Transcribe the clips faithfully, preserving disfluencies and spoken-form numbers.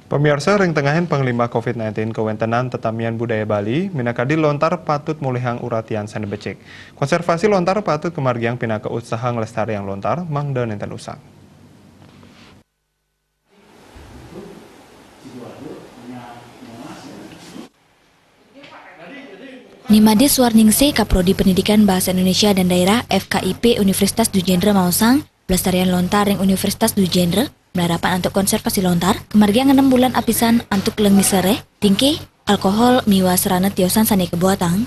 Pamiarsa, ring tengahin panglimbah covid nineteen kawéntenan tetamian budaya Bali, minakadi lontar patut molihang uratian sané becik. Konservasi lontar patut kamargiang pinaka usaha nglestariang lontar mangda nénten usang. Ni Madé Suarningsih, Kaprodi Pendidikan Bahasa Indonesia dan Daerah, F K I P, Universitas Dwi Jendra maosang, pelestarian lontar ring Universitas Dwi Jendra, malarapan antuk konservasi lontar, kamargiang enem bulan apisan antuk lengis sereh, tingkih, alkohol, miwah sarana tiosan sané kabuatang.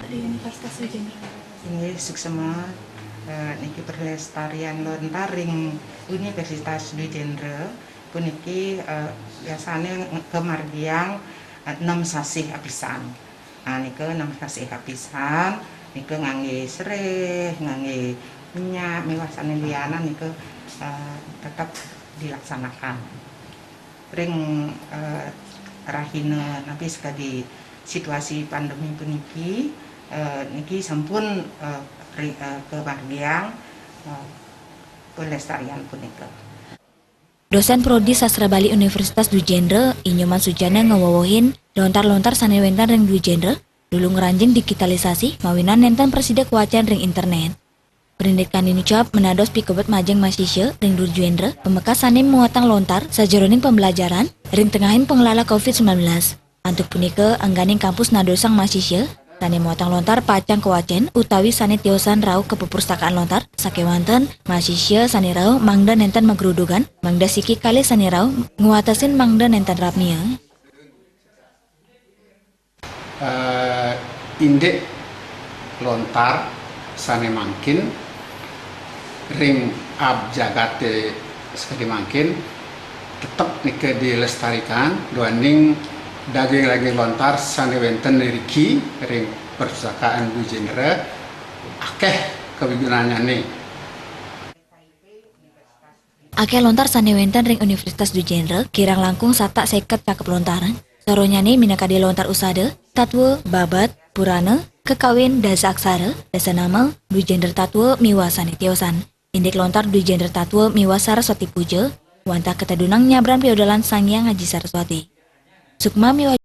Di Universitas Dwi Jendra. Inggih, suksma, eh, niki pelestarian lontar ring Universitas Dwi Jendra, puniki, eh, biasané nge-, kamargiang, eh, enem sasih apisan. Nah, nika enem sasih apisan, nika nganggé sereh, nganggé minyak, miwah sané lianan nika, eh, tetep dilaksanakan. Ring, eh, rahina napi sakadi situasi pandemi puniki, eh, niki sampun, eh, ri-, eh, kamargiang, eh, pelestarian punika. Dosén Prodi Sastra Bali Universitas Dwi Jendra, I Nyoman Sujana ngawewehin, lontar-lontar sané wénten ring Dwi Jendra, dumun ngranjing digitalisasi, mawinan nénten prasida kawacén ring internét. Prindikan inucap manados pikebet majeng masisya ring Dwi Jendra, pamekas sané muatang lontar sajeroning pembelajaran ring tengahin panglala covid sembilan belas. Antuk punika, angganing kampus nadosang masisya sané muatang lontar pacang kawacén utawi sané tiosan rauh ka pepustakaan lontar, sakéwanten masisya sané rauh mangda nénten magrudugan, mangda siki kalih sané rauh ngwatesin mangda nénten rapnia. Eh, indik lontar sané mangkin ring aab jagaté sakadi mangkin tetep nika dilestarikan, duaning daging-daging lontar sané wénten iriki ring Perpustakaan Dwi Jendra akéh kawigunannyané. Akéh lontar sané wénten ring Universitas Dwi Jendra, kirang langkung satak séket cakep lontar. Saronyané minakadi lontar usada, tatwa, babad, purana, kakawin, dasa aksara, dasa nama, Dwi Jendra Tatwa, miwah sané tiosan. Indik lontar Dwi Jendra Tatwa miwah Saraswati Puja, wantah katedunang nyabran piodalan Sang Hyang Aji Saraswati. Sukma miwah